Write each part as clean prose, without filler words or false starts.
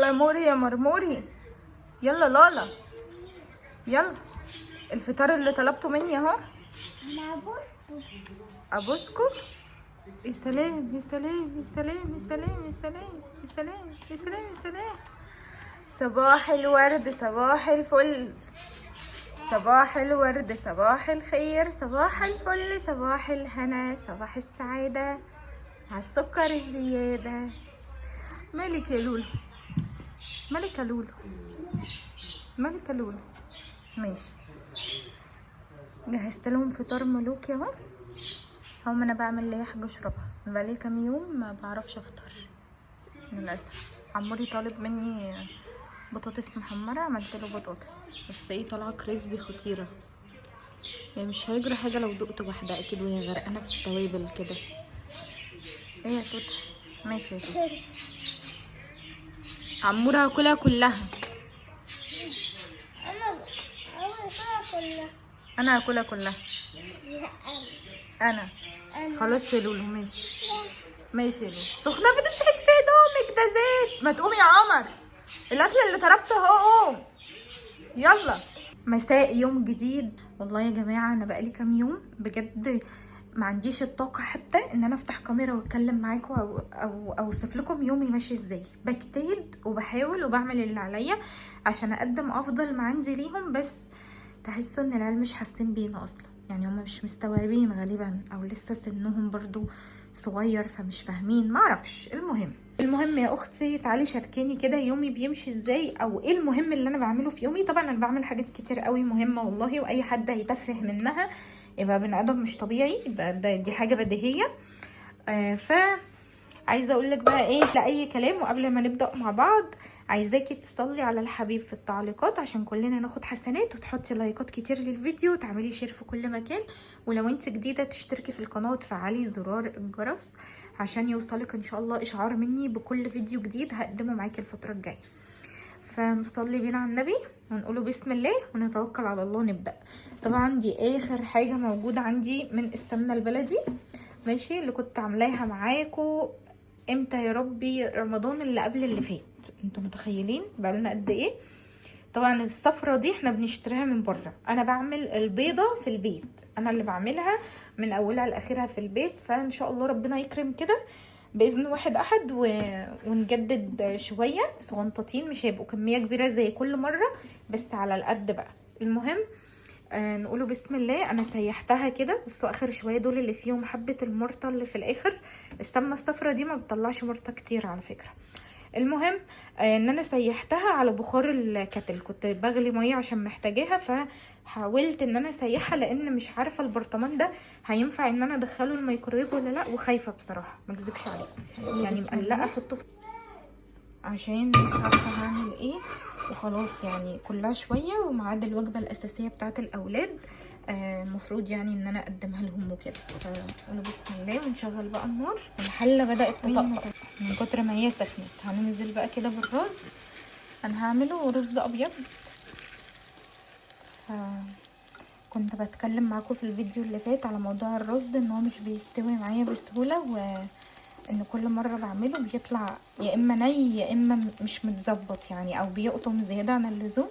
يلا يا موري يا مرموري، يلا لالا، يلا الفطار اللي طلبته مني اهو. ابوسكو. يا سلام يا سلام يا سلام يا سلام يا سلام يا سلام يا سلام يا سلام. صباح الورد، صباح الفل، صباح الورد، صباح الخير، صباح الفل، صباح الهنا، صباح السعادة، على السكر الزيادة. مالك يا لولو؟ مالك يا لولو؟ مالك يا لولو؟ ماشي، جهزت لهم فطار ملوكي اهو. هم انا بعمل ليا حاجة اشربها، بقالي كام يوم ما بعرفش افطر للاسف. عموري طالب مني بطاطس محمرة، عملت له بطاطس بس ايه طالعه crispy خطيرة، يعني مش هيجرى حاجة لو دقت واحدة اكيد وهي غرقانة في التوابل كده. ايه يا توته؟ ماشي يا توته. عمورة هاكلها كلها. انا هاكلها كلها. انا خلاص يا لولو. ماشي ماشي يا لولو. سخنة بتمسحي في هدومك ده زيت. ما تقومي يا عمر، الاكل اللي طلبته اهو، قوم يلا. مساء يوم جديد. والله يا جماعة انا بقالي كام يوم بجد ما عنديش الطاقة حتى ان انا افتح كاميرا واتكلم معاكم او اوصف لكم يومي ماشي ازاي. بجتهد وبحاول وبعمل اللي عليا عشان اقدم افضل ما عندي ليهم، بس تحسوا ان العيال مش حاسين بينا اصلا، يعني هم مش مستوعبين غالبا، او لسه سنهم برضو صغير فمش فاهمين، معرفش. المهم يا اختي تعالي شاركيني كده يومي بيمشي ازاي، او ايه المهم اللي انا بعمله في يومي. طبعا انا بعمل حاجات كتير قوي مهمة والله، واي حد هيتفه منها يبقى بني ادم مش طبيعي، ده دي حاجة بديهية. ف عايزه اقول لك بقى ايه، لا اي كلام. وقبل ما نبدا مع بعض عايزاكي تصلي على الحبيب في التعليقات عشان كلنا ناخد حسنات، وتحطي لايكات كتير للفيديو، وتعملي share في كل مكان، ولو انت جديدة تشتركي في القناة وتفعلي زرار الجرس عشان يوصلك ان شاء الله اشعار مني بكل فيديو جديد هقدمه معاكي الفترة الجاية. فنصلي بينا على النبي ونقوله بسم الله ونتوكل على الله نبدا. طبعا دي اخر حاجة موجودة عندي من السمنة البلدي، ماشي، اللي كنت عاملاها معاكم امتى يا ربي؟ رمضان اللي قبل اللي فات. انتوا متخيلين بقالنا قد ايه؟ طبعا الصفرة دي احنا بنشتريها من بره، انا بعمل البيضة في البيت، انا اللي بعملها من اولها لاخرها في البيت. فان شاء الله ربنا يكرم كده باذن واحد احد ونجدد شوية صغنطاطين، مش هيبقوا كمية كبيرة زي كل مرة، بس على القد بقى. المهم نقوله بسم الله. انا سيحتها كده، بصوا اخر شوية دول اللي فيهم حبه المرطه اللي في الاخر. السمنة الصفرا دي ما بتطلعش مرطه كتير على فكرة. المهم ان انا سيحتها على بخار الكتل، كنت بغلي مية عشان محتاجاها، فحاولت ان انا اسيحها لان مش عارفه البرطمان ده هينفع ان انا ادخله الميكرويف ولا لا، وخايفة بصراحة ما اكذبش عليكم، يعني مقلقة احطه عشان مش عارفه هعمل ايه. وخلاص يعني كلها شوية وميعاد الوجبة الاساسية بتاعه الاولاد، المفروض يعني ان انا اقدمها لهم وكده. فقولوا بسم الله ونشغل بقى النار. الحلة بدات تطقطق من كتر ما هي سخنت. هننزل بقى كده بالرز، انا هعمله رز ابيض. كنت بتكلم معاكم في الفيديو اللي فات على موضوع الرز ان هو مش بيستوي معايا بسهولة، وان كل مرة بعمله بيطلع يا اما ني يا اما مش متظبط يعني، او بيقطم زيادة عن اللزوم.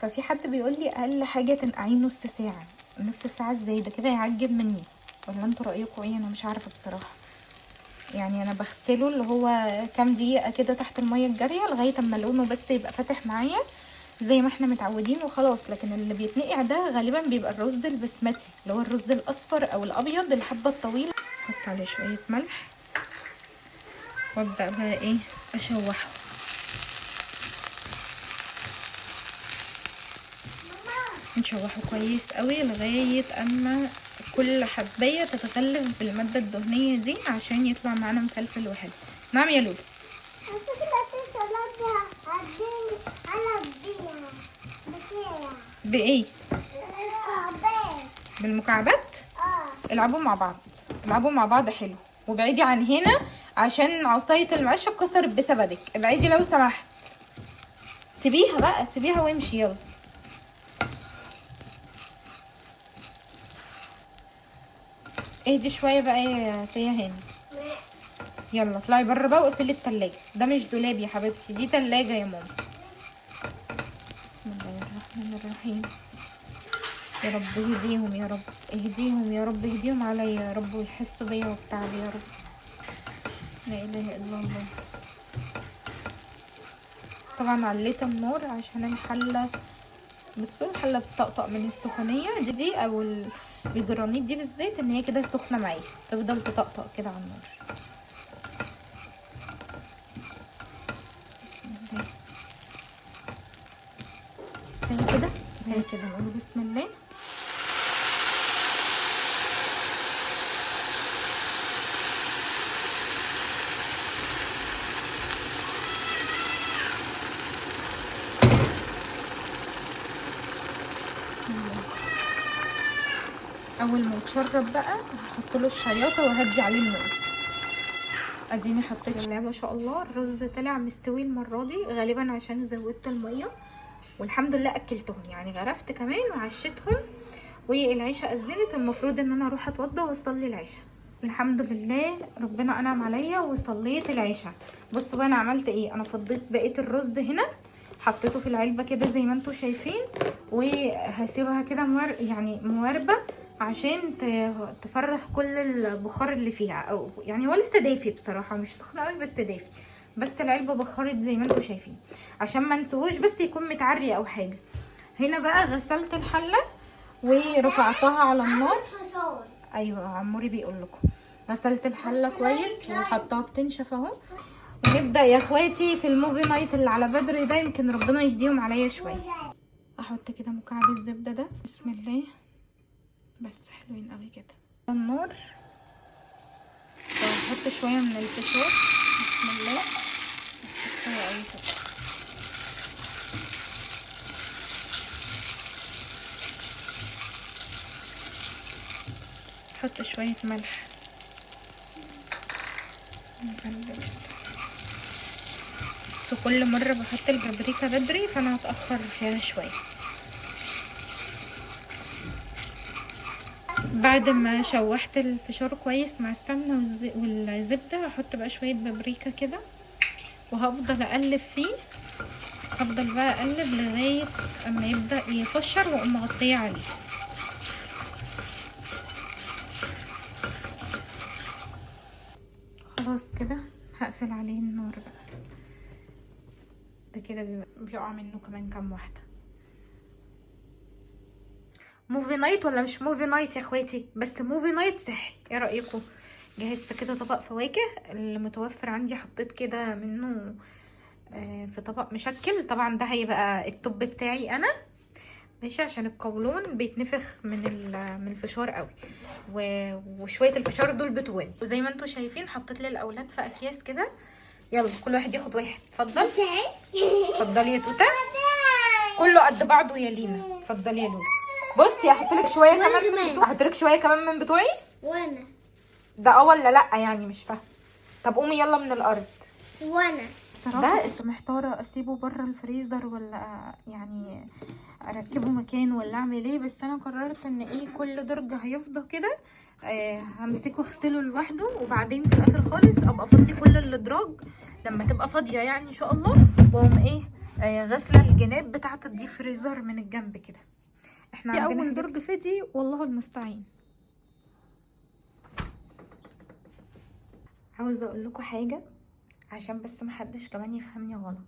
ففي حد بيقول لي اقل حاجة تنقعيه نص ساعة. نص ساعة ازاي ده كده يعجب مني، ولا انتوا رايكم ايه؟ انا مش عارفه بصراحة. يعني انا بغسله اللي هو كام دقيقة كده تحت المية الجارية لغاية اما لونه بس يبقى فاتح معايا زي ما احنا متعودين وخلاص. لكن اللي بيتنقع ده غالبا بيبقى الرز البسمتي اللي هو الرز الاصفر او الابيض الحبة الطويلة. احط عليه شوية ملح وابدا بقى ايه اشوحه. نشوحه كويس قوي لغاية اما كل حبايه تتغلف بالماده الدهنية دي عشان يطلع معانا مفلفل وحلو. نعم يا لولو. بايه؟ بالمكعبات. العبوا مع بعض، العبوا مع بعض حلو. وابعدي عن هنا عشان عصاية المقشه اتكسرت بسببك، ابعدي لو سمحت. سيبيها بقى، سيبيها وامشي يلا. اهدي شوية بقى يا تيا هنا. يلا اطلعي بره بقى واقفلي التلاجة. ده مش دولاب يا حبيبتي، دي تلاجة يا ماما. بسم الله الرحمن الرحيم. يا رب اهديهم، يا رب اهديهم، يا رب اهديهم عليا يا رب، ويحسوا بيا وبتعبي يا رب. لا اله الا الله. طبعا عليت النار عشان الحلة، بصوا الحلة بتطقطق من السخونيه دي او الجرانيت دي بالذات، ان هي كده سخنة معايا تفضل تطقطق كده على النار. بسم الله. كفاية كده، كفاية كده، نقول بسم الله. اول ما يتشرب بقى هحط له الشياطه وهدي عليه النار. اديني حطيت الله ما شاء الله الرز طلع مستوي المرة دي، غالبا عشان زودت المية، والحمد لله اكلتهم يعني، غرفت كمان وعشتهم، والعشاء اذنت. المفروض ان انا اروح اتوضى واصلي العشاء. الحمد لله ربنا انعم عليا وصليت العشاء. بصوا بقى انا عملت ايه، انا فضيت بقية الرز هنا، حطيته في العلبة كده زي ما انتم شايفين، وهسيبها كده يعني مواربه عشان تفرغ كل البخار اللي فيها، او يعني هو لسه دافي بصراحة، مش سخن قوي بس دافي، بس العلبة بخرت زي ما انتم شايفين عشان ما نسوهوش بس يكون متعري او حاجة. هنا بقى غسلت الحلة ورفعتها على النار. ايوه عموري بيقول لكم غسلت الحلة كويس وحطها بتنشف اهو. ونبدا يا اخواتي في ال movie night اللي على بدري ده، يمكن ربنا يهديهم عليا شوية. احط كده مكعب الزبدة ده، بسم الله، بس حلوين قوي كده. النار هحط شوية من الفشار، بسم الله، بس كفاية قوي كده. احط شوية ملح، نقلب. في كل مرة بحط البابريكا بدري فانا هتاخر فيها شوية. بعد ما شوحت الفشار كويس مع السمنة والزبده هحط بقى شوية بابريكا كده، وهفضل اقلب فيه، هفضل بقى اقلب لغاية اما يبدا يفشر، واقوم مغطيه عليه. خلاص كده هقفل عليه النار بقى. ده كده بيقع منه كمان كام واحدة. movie night ولا مش movie night يا اخواتي؟ بس movie night صحي. ايه رايكم؟ جهزت كده طبق فواكه اللي متوفر عندي، حطيت كده منه في طبق مشكل. طبعا ده هيبقى ال top بتاعي انا، ماشي، عشان القولون بيتنفخ من الفشار قوي، وشوية الفشار دول بتوعي. وزي ما انتم شايفين حطيت للاولاد في اكياس كده. يلا كل واحد ياخد واحد. اتفضل اتفضلي يا توته، كله قد بعضه يا لينا. اتفضلي يا لولو. بصي هحط لك شوية كمان، هحط لك شوية كمان من بتوعي. وانا ده اه ولا لا يعني مش فاهمه. طب قومي يلا من الارض. وانا ده محتارة اسيبه بره الفريزر ولا يعني اركبه مكان ولا اعمل ايه، بس انا قررت ان ايه كل درج هيفضى كده همسكه اغسله لوحده، وبعدين في الاخر خالص ابقى افضي كل الادراج لما تبقى فاضية يعني ان شاء الله، واقوم ايه غاسله الجناب بتاعه ال deep freezer من الجنب كده. احنا عندنا اول درج فدي والله المستعين. عاوزه اقول لكم حاجة عشان بس محدش كمان يفهمني غلط.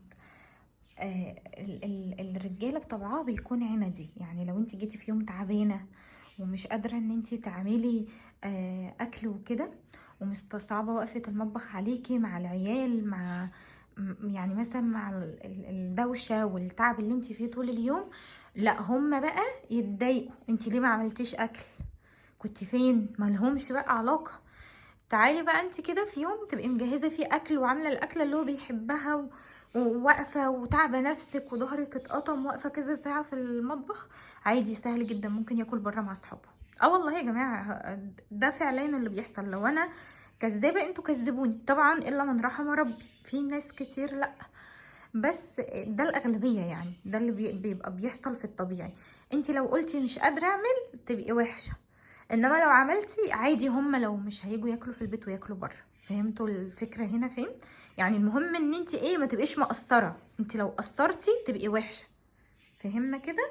الرجالة بطبعها بيكون عندي، يعني لو انت جيتي في يوم تعبانة ومش قادرة ان انت تعملي اكل وكده، ومستصعبه وقفه المطبخ عليكي مع العيال، مع يعني مثلا مع الدوشة والتعب اللي انت فيه طول اليوم، لا هم بقى يتضايقوا، انت ليه ما عملتيش اكل، كنت فين، مالهمش بقى علاقة. تعالي بقى انت كده في يوم تبقي مجهزة فيه اكل وعامله الاكلة اللي هو بيحبها وواقفه وتعبه نفسك وظهرك اتقطم واقفة كذا ساعة في المطبخ، عادي سهل جدا ممكن ياكل بره مع اصحابه. اه والله يا جماعة ده فعليا اللي بيحصل. لو انا كذابه انتوا كذبوني طبعا، الا من رحم ربي، في ناس كتير لا، بس ده الاغلبية يعني، ده اللي بيبقى بيحصل في الطبيعي. انت لو قلتي مش قادرة اعمل تبقي وحشة، انما لو عملتي عادي هم لو مش هيجوا ياكلوا في البيت وياكلوا بره. فهمتوا الفكرة هنا فين؟ يعني المهم ان انت ايه، ما تبقيش مقصرة، انت لو قصرتي تبقي وحشة. فهمنا كده؟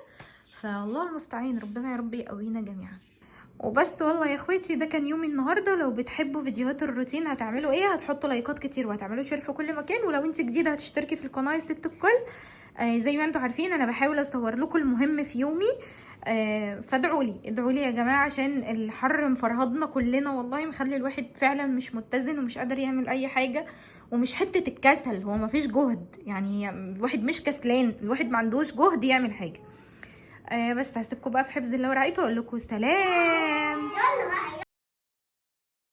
فالله المستعين، ربنا يا رب يقوينا جميعا. وبس والله يا اخواتي، ده كان يومي النهارده. لو بتحبوا فيديوهات الروتين هتعملوا ايه؟ هتحطوا لايكات كتير وهتعملوا share في كل مكان، ولو انت جديدة هتشتركي في القناة يا ست الكل. زي ما انتوا عارفين انا بحاول اصور لكم المهم في يومي. فادعوا لي، ادعوا لي يا جماعة، عشان الحر مفرهدنا كلنا والله، مخلي الواحد فعلا مش متزن ومش قادر يعمل اي حاجة. ومش حتة الكسل، هو مفيش جهد، يعني الواحد مش كسلان، الواحد ما عندوش جهد يعمل حاجة. بس هسيبكم بقى في حفظ الله ورعايته، واقول لكم سلام. يلا بقى.